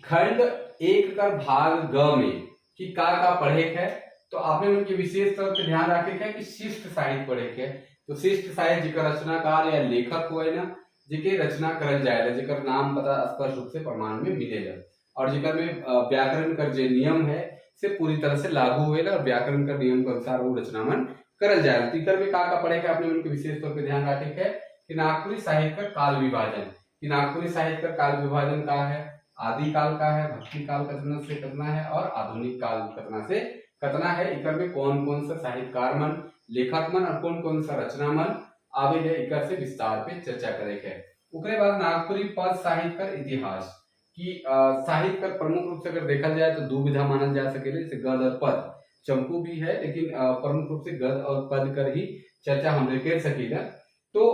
खंड एक कर भाग ग में कि का का पढ़े है। तो आपने उनके विशेष तौर पे ध्यान रखे है कि शिष्ट साहित्य पढ़े के। तो शिष्ट साहित्य जिकर रचनाकार या लेखक हुए ना, जिके रचना करल जाएगा, जिकर नाम पता स्पष्ट रूप से प्रमाण में मिलेगा और जिकर में व्याकरण कर जो नियम है से पूरी तरह से लागू हुए और व्याकरण कर नियम के अनुसार वो रचना मन करल जाएगा। तो इकर में का का पढ़ेगा आपने उनके विशेष तौर पे ध्यान रखे है कि नागपुरी साहित्य का काल विभाजन, कि नागपुरी साहित्य का काल विभाजन का है, आदि काल का है, भक्ति काल कतना से कतना है और आधुनिक काल कतना से कतना है। इकर में कौन कौन सा साहित्यकार मन, लेखक मन और कौन कौन सा रचना मन आवे है, इकर से विस्तार पे चर्चा करे है। उकरे बाद नागपुरी पद साहित्य का इतिहास कि साहित्य का प्रमुख रूप से अगर देखा जाए तो दो विधा मानल जा सकेले, जैसे गद और पद। चंपू भी है लेकिन प्रमुख रूप से गद और पद कर ही चर्चा हमने कर सकीला। तो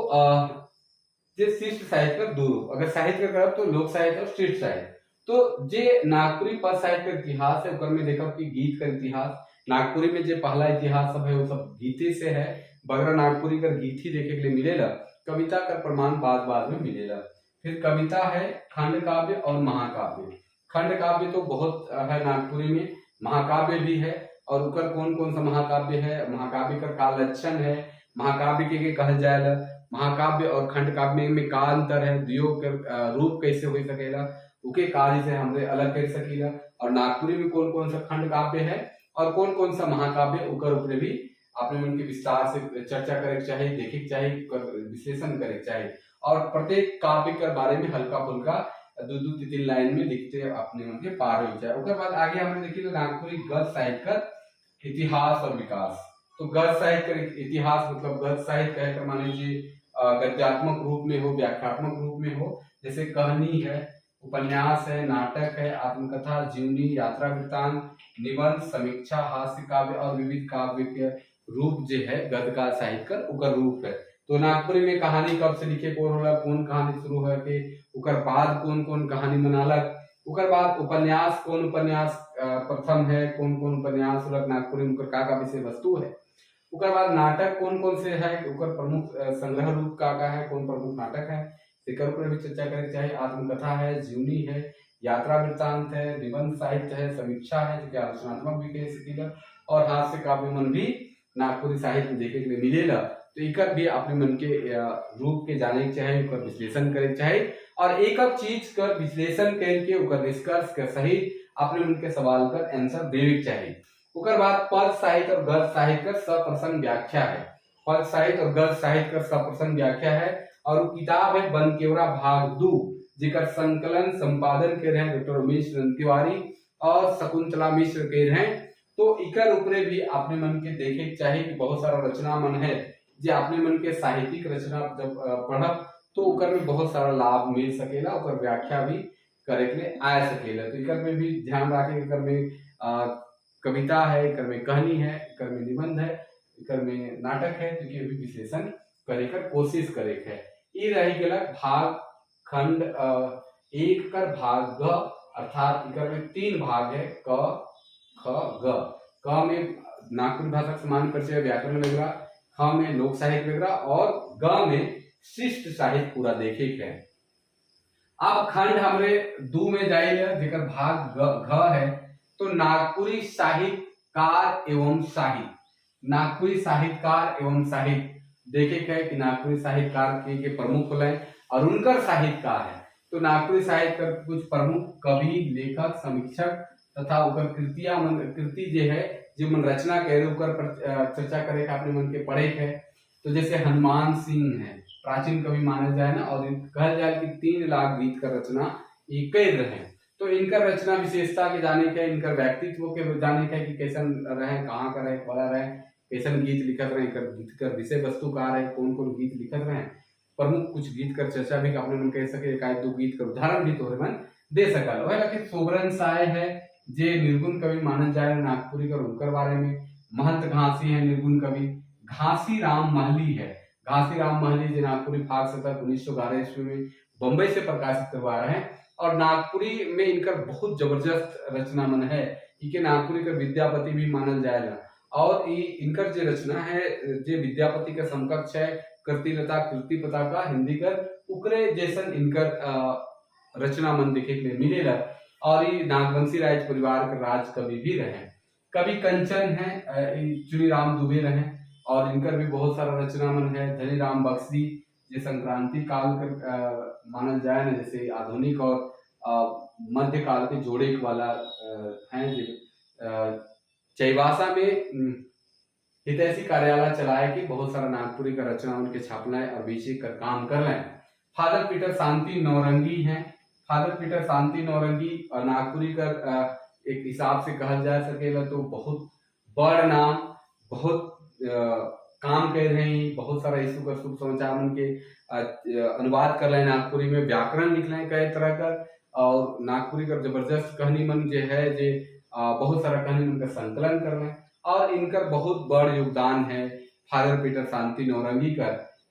जे शिष्ट साहित्य का दो रूप, अगर साहित्य का करब तो लोक साहित्य और शिष्ट साहित्य। तो जे नागपुरी पद साहित्य का इतिहास है उकर में देखब कि गीत का इतिहास, नागपुरी में जे पहला इतिहास सब है वो सब गीते से है। बगरा नागपुरी का गीत ही देखे के लिए मिलेला, कविता का प्रमाण बाद बाद में मिलेला। फिर कविता है खंड काव्य और महाकाव्य। खंड काव्य तो बहुत है नागपुरी में, महाकाव्य भी है और उकर कौन कौन सा महाकाव्य है, महाकाव्य का का लक्षण है, महाकाव्य के कहल जाएला, महाकाव्य और खंड काव्य में का अंतर है, द्वयो के रूप कैसे हो सकेला, उके कार्य से हमरे अलग कर सकीला, और नागपुरी में कौन कौन सा खंड काव्य है और कौन कौन सा महाकाव्य उकर ऊपर भी आपने उनके विस्तार से चर्चा करे चाहिए, देखे चाहिए, विश्लेषण करे चाहिए और प्रत्येक काव्य के बारे में हल्का फुल्का दो दो तीन तीन लाइन में लिखते अपने उनके पार हो जाए। उसके बाद आगे हमने देखी नागपुरी गद्य साहित्य का इतिहास और विकास। तो गद्य साहित्य का इतिहास मतलब गद्य साहित्य कहकर मान लीजिए गद्यात्मक रूप में हो, व्याख्यात्मक रूप में हो, जैसे कहानी है, उपन्यास है, नाटक है, आत्मकथा, जीवनी, यात्रा वृत्तांत, निबंध, समीक्षा, हास्य काव्य और विविध काव्य के रूप जो है गद्य का साहित्य कर उकर रूप है। तो नागपुरी में कहानी कब से लिखे को होला, कौन कहानी शुरू है के उकर बाद कौन कौन कहानी मनालक, उकर बाद उपन्यास कौन उपन्यास प्रथम है, कौन कौन उपन्यास होलक नागपुरी में, उकर का का विषय वस्तु है, उकर बाद नाटक कौन कौन से है, उकर प्रमुख संग्रह रूप का का है, कौन प्रमुख नाटक है, एकर ऊपर भी चर्चा करे चाहे। आत्मकथा है, जीवनी है, यात्रा वृत्तांत है, निबंध साहित्य है, समीक्षा है जो कि आलोचनात्मक भी कह सकीला, और हास्य काव्य मन भी नागपुरी साहित्य में देखे के लिए मिलेला। तो एकर भी अपने मन के रूप के जाने के चाहे, ओकर विश्लेषण करे के चाहे और एक एक चीज कर विश्लेषण करके ओकर निष्कर्ष के सहित अपने मन के सवाल कर आंसर देवे के चाही। ओकर बाद पद साहित्य और गद्य साहित्य का सप्रसंग व्याख्या है। पद साहित्य और गद्य साहित्य का सप्रसंग व्याख्या है और वो किताब है बनकेवरा भाग 2, जेकर संकलन संपादन के रहे डॉक्टर उमेश रंजन तिवारी और शकुंतला मिश्र के रहे। तो इकर ऊपरे भी अपने मन के देखे के चाही कि बहुत सारा रचना मन है जे अपने मन के साहित्यिक रचना जब पढ़ब तो ओकर में बहुत सारा लाभ मिल सकेला, ओकर व्याख्या भी करे के लिए आ सकेला। तो इकर में भी ध्यान रखे, इकर में कविता है, इकर में कहानी है, इकर में निबंध है, इकर में नाटक है, तो ये भी विश्लेषण करे कर कोशिश करे के है। ई रही गेलक भाग खंड 1 कर भाग ग, अर्थात इकर में 3 भाग है, क ख ग। क में नागपुरी भाषा के समान परिचय व्याकरण वगैरह, ख में लोक साहित्य वगैरह और ग में शिष्ट साहित्य पूरा देखे के है। अब खंड हमरे 2 में जाइए जेकर भाग घ है, तो नागपुरी साहित्यकार एवं साहित्य। नागपुरी साहित्यकार एवं साहित्य देखे के है कि नागपुरी साहित्यकार के प्रमुख होले और उनकर साहित्यकार है। तो नागपुरी साहित्यकार कुछ प्रमुख कवि, लेखक, समीक्षक तथा उकर कृतिया मन, कृति जे है जो मन रचना करे उकर पर चर्चा करे के अपने मन के पढ़े है। तो जैसे हनुमान सिंह है, प्राचीन कवि माने जाए ना, और कहल जाए कि 3 लाख गीत का रचना ये कर रहे हैं। तो इनका रचना विशेषता के जाने के, इनका व्यक्तित्व के जाने के कि कैसन रहे, कहाँ का रहे, कौन रहे, कैसन गीत लिखत रहे, इनकर गीत का विषय वस्तु का रहे, कौन कौन गीत लिखत रहे, प्रमुख कुछ गीत कर चर्चा भी अपने मन कह सके, एक आध दो गीत का उदाहरण भी तोहरे मन दे सकल। वह कि सोबरन साय है जे निर्गुण कवि मानल जाए नागपुरी का, उनकर बारे में महंत घासी है निर्गुण कवि, घासी राम महली है, घासी राम महली जे नागपुरी फाग शतक 1911 ईस्वी में बम्बई से प्रकाशित करवा रहे हैं और नागपुरी में इनका बहुत जबरदस्त रचना मन है। इके नागपुरी का विद्यापति भी मानल जाएगा और इनकर जो रचना है जे विद्यापति का समकक्ष है कीर्तिलता कीर्ति पताका हिंदी कर उकरे जैसन इनकर रचना मन देखे के लिए मिलेला। और ये नागवंशी राज परिवार के राज कवि भी रहे। कवि कंचन है, चुनीराम दुबे रहे और इनकर भी बहुत सारा रचना मन है। धनीराम बख्शी जे संक्रांति काल कर मानल जाए ना, जैसे आधुनिक और मध्य काल के जोड़े वाला हैं जो चाईबासा में हितैषी कार्यालय चलाए के बहुत सारा नागपुरी का रचना उनके छापना है और बेचे कर काम कर रहे हैं। फादर पीटर शांति नौरंगी हैं। फादर पीटर शांति नौरंगी और नागपुरी का एक हिसाब से कहल जा सकेला तो बहुत बड़ नाम, बहुत काम कर रहे हैं, बहुत सारा यीशु का शुभ समाचार उनके अनुवाद कर रहे हैं नागपुरी में, व्याकरण लिख रहे हैं कई तरह का और नागपुरी का जबरदस्त कहानी मन जो है जे बहुत सारा कहानी मन का संकलन कर रहे हैं और इनका बहुत बड़ योगदान है फादर पीटर शांति नौरंगी का।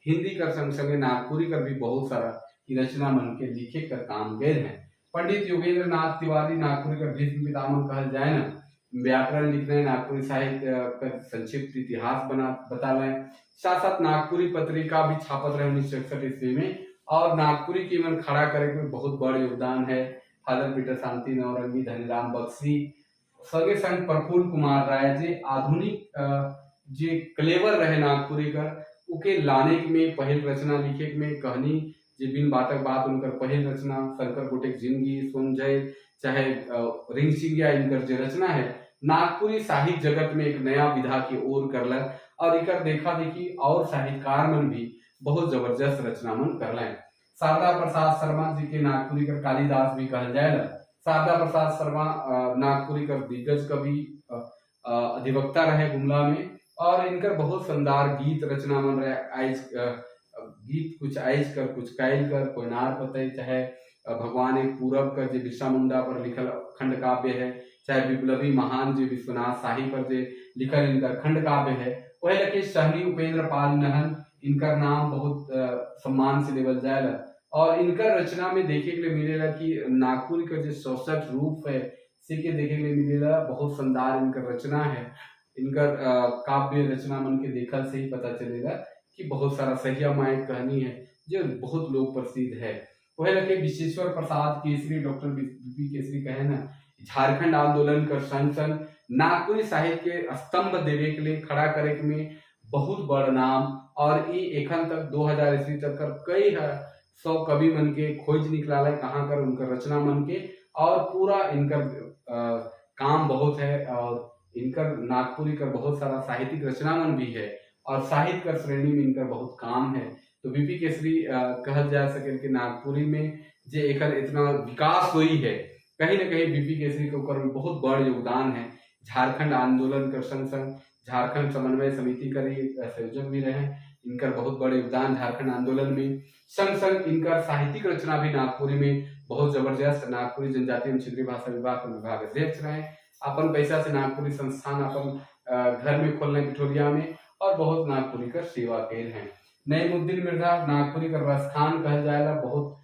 हिंदी कर संग संगे नागपुरी का भी बहुत सारा रचना मन के लिखे कर काम गए हैं। पंडित योगेंद्र नाथ तिवारी नागपुरी का भीष्म पितामह कहल जाए ना, व्याकरण लिख रहे हैं, नागपुरी साहित्य का संक्षिप्त इतिहास बना बता रहे हैं, साथ साथ नागपुरी पत्रिका भी छापत रहे 1961 ईस्वी में और नागपुरी की मन खड़ा करे में बहुत बड़ा योगदान है फादर पीटर शांति नौरंगी, धनीराम बख्शी, संगे संग प्रफुल्ल कुमार राय जी आधुनिक जे क्लेवर रहे नागपुरी कर उके लाने में पहल रचना लिखे में कहानी जे बिन बातक बात उनकर पहल रचना शंकर गोटेक जिंदगी सोनजय चाहे रिंग सिंगिया इनकर जे रचना है नागपुरी साहित्य जगत में एक नया विधा की ओर करलक और इकर देखा देखी और साहित्यकार मन भी बहुत जबरदस्त रचना मन कर लें। शारदा प्रसाद शर्मा जी के नागपुरी कर कालिदास भी कहल जाए। शारदा प्रसाद शर्मा नागपुरी कर दिग्गज कवि अधिवक्ता रहे गुमला में और इनकर बहुत शानदार गीत रचना मन रहे आइज गीत कुछ आइज कर कुछ काइल कर, कोयनार पतई, चाहे भगवान एक पूरब कर जे बिरसा मुंडा पर लिखल खंड काव्य है, चाहे विप्लवी महान जे विश्वनाथ शाही पर जे लिखल इनकर खंड काव्य है। वही लगे सहनी उपेंद्र पाल नहन, इनकर नाम बहुत सम्मान से लेवल जाएला। और इनकर रचना में देखे के लिए मिलेला कि नागपुर का जो सशक्त रूप है से के देखे के लिए मिलेला। बहुत शानदार इनकर रचना है। इनकर काव्य रचना मन के देखल से ही पता चलेगा कि बहुत सारा सहिया माए कहानी है जो बहुत लोक प्रसिद्ध है। वही लगे विश्वेश्वर प्रसाद केसरी, डॉक्टर बी केसरी कहे ना, झारखंड आंदोलन कर संग संग नागपुरी साहित्य के स्तंभ देवे के लिए खड़ा करे के में बहुत बड़ नाम। और ये एखन तक 2000 ईस्वी तक कर कई सौ कवि मन के खोज निकला है कहाँ कर उनका रचना मन के, और पूरा इनकर काम बहुत है। और इनकर नागपुरी कर बहुत सारा साहित्यिक रचना मन भी है और साहित्य कर श्रेणी में इनकर बहुत काम है। तो बीपी केसरी कहल जा सके कि नागपुरी में जे एकर इतना विकास हुई है, कहीं ना कहीं बीपी केसरी के ऊपर में बहुत बड़ योगदान है। झारखंड आंदोलन कर संग संग झारखंड समन्वय समिति कर संयोजक भी रहे, इनकर बहुत बड़े योगदान झारखंड आंदोलन में। संग संग इनकर साहित्यिक रचना भी नागपुरी में बहुत जबरदस्त। नागपुरी जनजातीय एवं क्षेत्रीय भाषा विभाग के विभाग अध्यक्ष रहे, अपन पैसा से नागपुरी संस्थान अपन घर में खोलने पिठोरिया में, और बहुत नागपुरी कर सेवा कैल हैं। नईमुद्दीन मिर्जा नागपुरी कर रसखान कहल जाएला, बहुत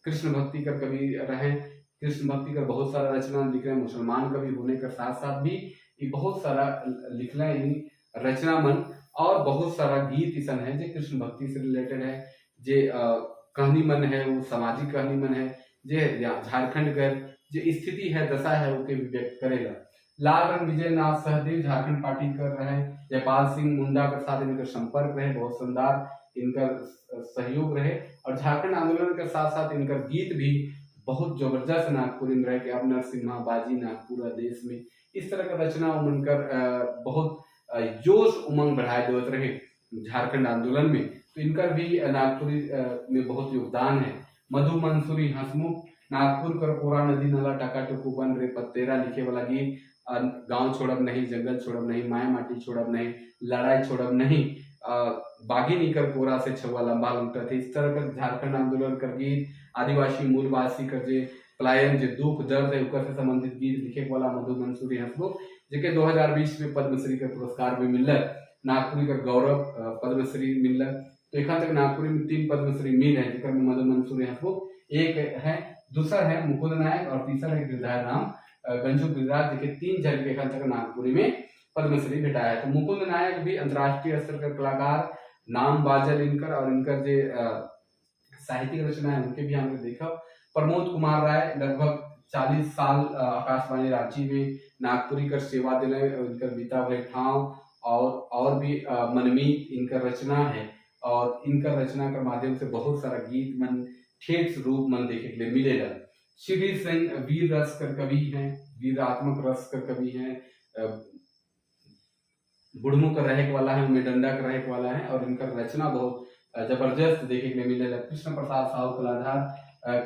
कृष्ण भक्ति कर कवि रहे, कृष्ण भक्ति कर बहुत सारा रचना लिख रहे हैं। मुसलमान कवि होने के साथ साथ भी ये बहुत सारा लिख रहे हैं रचना मन, और बहुत सारा गीत ऐसा है जो कृष्ण भक्ति से रिलेटेड है, जे कहानी मन है वो सामाजिक कहानी मन है, जे झारखंड कर जो स्थिति है दशा है वो के भी व्यक्त करेगा। लाल रंग विजय नाथ सहदेव झारखंड पार्टी कर रहे हैं, जयपाल सिंह मुंडा के साथ इनका संपर्क रहे, बहुत शानदार इनका सहयोग रहे। और झारखंड आंदोलन के साथ साथ इनका गीत भी बहुत जबरदस्त नागपुरी में रहे कि अब नरसिम्हा बाजी नागपुरा देश में, इस तरह का रचना उनकर बहुत जोश उमंग बढ़ाए देवत रहे झारखंड आंदोलन में। तो इनका भी नागपुरी में बहुत योगदान है। मधु मंसूरी हंसमुख नागपुर कर कोरा नदी नाला टाका टुकू बन रे पत्तेरा लिखे वाला गीत, गांव छोड़ब नहीं, जंगल छोड़ब नहीं, माया माटी छोड़ब नहीं, लड़ाई छोड़ब नहीं, बागी निकर कोरा से छुआ लंबा लूटा थे, इस तरह का झारखंड आंदोलन कर गीत, आदिवासी मूलवासी कर जे पलायन जे दुख दर्द है उकर से संबंधित गीत लिखे वाला मधु मंसूरी हंसमुख, जेके 2020 में पद्मश्री का पुरस्कार भी मिलल, नागपुरी का गौरव पद्मश्री मिलल। तो एखन तक नागपुरी में 3 पद्मश्री मिल है, जेकर में मधु मंसूरी हंसमुख एक है, दूसरा है मुकुंद नायक और तीसरा है गिरधारी राम गंजू गिरिराज, जेके 3 जन के एखन तक नागपुरी में पद्मश्री भेटाया है। तो मुकुंद नायक भी अंतर्राष्ट्रीय स्तर का कलाकार, नाम बाजल इनकर, और इनकर जे साहित्यिक रचना है उनके भी हमने देखा। प्रमोद कुमार राय लगभग 40 साल आकाशवाणी रांची में नागपुरी कर सेवा दिले, इनकर बीता हुए ठाव और भी मनमीत इनकर रचना है, और इनकर रचना के माध्यम से बहुत सारा गीत मन ठेठ रूप मन देखे के लिए मिलेगा। श्री सिंह वीर रस कर कवि हैं, वीरात्मक रस कर कवि हैं, बुढ़मू कर रहे वाला है, मेडंडा कर रहे वाला है, और इनका रचना बहुत जबरदस्त देखे के लिए मिलेगा। कृष्ण प्रसाद साहू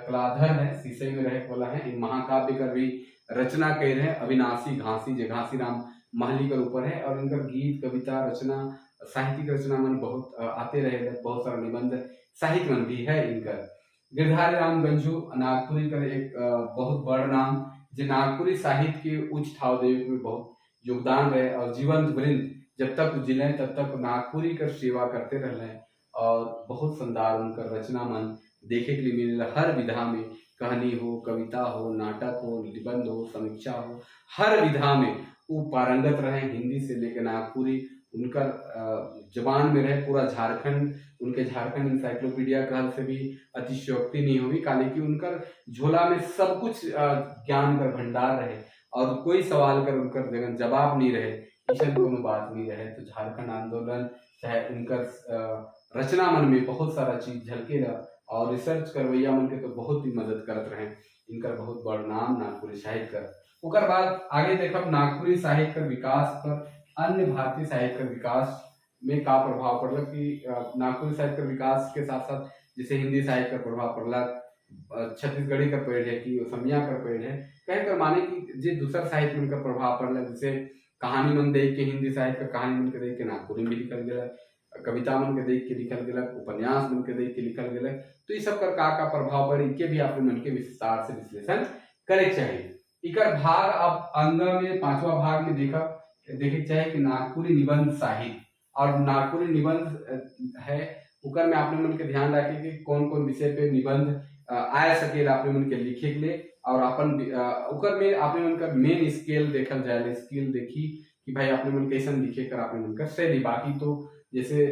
कलाधर है, शीशे में रहे वाला है, इन महाकाव्य कर भी रचना कर रहे हैं। अविनाशी घासी जे घासी राम महली कर ऊपर है, और इनका गीत कविता रचना साहित्यिक रचना मन बहुत आते रहे, बहुत सारा निबंध साहित्य मन भी है इनका। गिरधारी राम गंजू नागपुरी कर एक बहुत बड़ नाम, जे नागपुरी साहित्य के उच्च ठाव देवे में बहुत योगदान रहे, और जीवन वृंद जब तक जिले तब तक नागपुरी कर सेवा करते रहे, और बहुत शानदार उनका रचना मन देखे के लिए मिले। हर विधा में, कहानी हो, कविता हो, नाटक हो, निबंध हो, समीक्षा हो, हर विधा में वो पारंगत रहे। हिंदी से लेकर नागपुरी उनका जबान में रहे पूरा झारखंड, उनके झारखंड इंसाइक्लोपीडिया कहल से भी अतिशयोक्ति नहीं होगी, काले कि उनकर झोला में सब कुछ ज्ञान का भंडार रहे, और कोई सवाल कर उनकर जगन जवाब नहीं रहे, ऐसा कोनो बात नहीं रहे। तो झारखंड आंदोलन चाहे उनकर रचना मन में बहुत सारा चीज झलके रहा, और रिसर्च करवैया मन के तो बहुत ही मदद करत रहे। इनकर बहुत बड़ नाम नागपुरी साहित्य कर। ओकर बाद आगे देखब नागपुरी साहित्य कर विकास पर अन्य भारतीय साहित्य कर विकास में का प्रभाव पड़ल कि नागपुरी साहित्य कर विकास के साथ साथ जैसे हिंदी साहित्य का प्रभाव पड़ल, छत्तीसगढ़ी का पेड़ है कि असमिया का पेड़ है, कहे कर माने कि जे दूसर साहित्य में उनका प्रभाव पड़ल, जैसे कहानी मन देख के, हिंदी साहित्य का कहानी मन के देख के नागपुरी में भी लिखल गया, कविता मन के देख के लिखल गया, उपन्यास मन के देख के लिखल गया। तो ये सब कर का का प्रभाव पड़ी, इनके भी आपने मन के विस्तार से विश्लेषण करे चाहिए। इकर भाग अब अंग में पांचवा भाग में देखा देखे चाहिए कि नागपुरी निबंध साहित्य और नागपुरी निबंध है उकर में आपने मन के ध्यान रखे कि कौन कौन विषय पे निबंध आए सकेला आपने मन के लिखे के लिए। और अपन उकर में आपने मन का मेन स्केल देखल जाए, स्किल देखी कि भाई आपने मन कैसन लिखे कर आपने मन का शैली। बाकी तो जैसे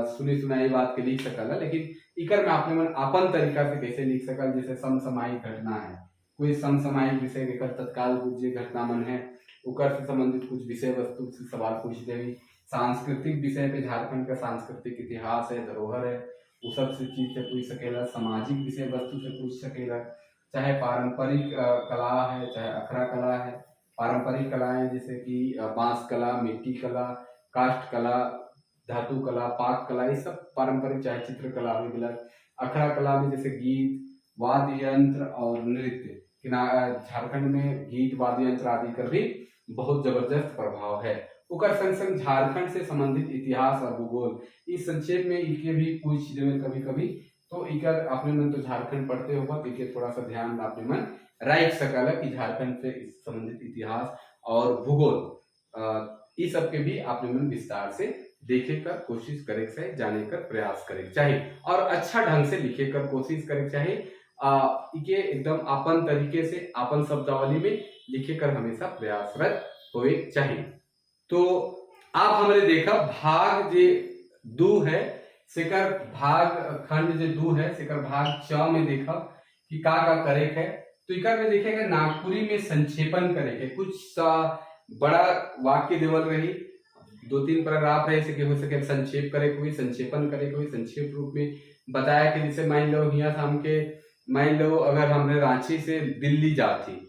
सुनी सुनाई बात के लिख सकल, लेकिन इकर में आपने मन अपन तरीका से कैसे लिख सकल। जैसे समसामयिक घटना है, कोई समसामयिक विषय देखल तत्काल कुछ जे घटना मन है उकर से संबंधित कुछ विषय वस्तु से सवाल पूछ देवी। सांस्कृतिक विषय पे झारखंड का सांस्कृतिक इतिहास है, धरोहर है, वो सब से चीज से पूछ सकेला। सामाजिक विषय वस्तु से पूछ सकेला, चाहे पारंपरिक कला है, चाहे अखरा कला है। पारंपरिक कलाएं जैसे कि बांस कला, मिट्टी कला, काष्ठ कला, धातु कला, पाक कला, ये सब पारंपरिक, चाहे चित्रकला हो गया। अखरा कला में जैसे गीत, वाद्य यंत्र और नृत्य, कि ना झारखंड में गीत, वाद्य यंत्र आदि का भी बहुत जबरदस्त प्रभाव है। उकर संग संग झारखंड से संबंधित इतिहास और भूगोल, इस संक्षेप में इके भी पूछ देवे कभी कभी। तो इकर अपने मन तो झारखंड पढ़ते हो तो इके थोड़ा सा ध्यान अपने मन राख सकला कि झारखंड से संबंधित इतिहास और भूगोल इस सब के भी अपने मन विस्तार से देखे कर कोशिश करे चाहिए, जाने कर प्रयास करे चाहिए और अच्छा ढंग से लिखे कर कोशिश करे चाहिए। इके एकदम अपन तरीके से अपन शब्दावली में लिखे कर हमेशा प्रयासरत होए चाहिए। तो आप हमने देखा भाग जे 2 है सेकर भाग खंड जे 2 है सेकर भाग 6 में देखा कि का का करे है। तो इकर में देखेगा नागपुरी में संक्षेपन करे के कुछ सा बड़ा वाक्य देवल रही, 2-3 पैराग्राफ है, ऐसे कि हो सके संक्षेप करे कोई, संक्षेपन करे कोई, संक्षेप रूप में बताया कि जैसे मान लो यहाँ से हमके मान लो अगर हमने रांची से दिल्ली जाती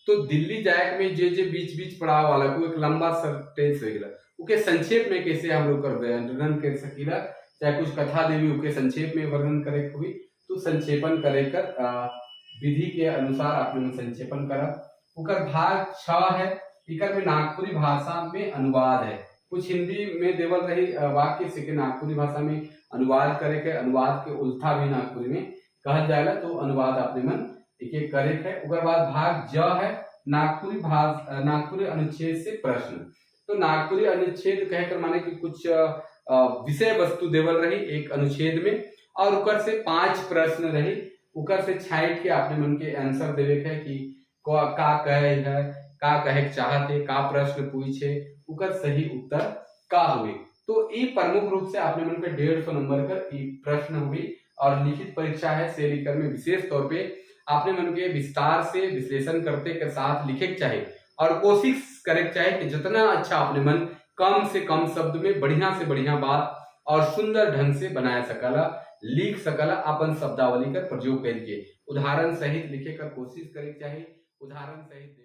तो दिल्ली जाए में जे जे बीच बीच पड़ाव वाला को एक लंबा सेंटेंस हो गया, ओके संक्षेप में कैसे हम लोग कर वर्णन कर सकीला, चाहे कुछ कथा देवी ओके संक्षेप में वर्णन करे हुई तो संक्षेपन करे कर विधि के अनुसार आपने संक्षेपन करा। उकर भाग 6 है, इकर में नागपुरी भाषा में अनुवाद है। कुछ हिंदी में देवल रही वाक्य से के नागपुरी भाषा में अनुवाद करे के, अनुवाद के उल्था भी नागपुरी में कहल जाएगा, तो अनुवाद अपने मन एक एक करे है। उकर बाद भाग ज है नागपुरी भाषा नागपुरी अनुच्छेद से प्रश्न। तो नागपुरी अनुच्छेद कहकर माने कि कुछ विषय वस्तु देवल रही एक अनुच्छेद में और उकर से 5 प्रश्न रही, उकर से छाइट के अपने मन के आंसर देवे के है कि का कहे है, का कहे चाहते, का प्रश्न पूछे, उकर सही उत्तर का हुई। तो ये प्रमुख रूप से अपने मन के 150 नंबर का ये प्रश्न हुई और लिखित परीक्षा है सेलिकर में विशेष तौर पे आपने मन के विस्तार से विश्लेषण करते के साथ लिखे चाहिए और कोशिश करे चाहिए कि जितना अच्छा अपने मन कम से कम शब्द में बढ़िया से बढ़िया बात और सुंदर ढंग से बनाया सकला, लिख सकला, अपन शब्दावली का प्रयोग करके उदाहरण सहित लिखे कर कोशिश करे चाहिए, उदाहरण सहित।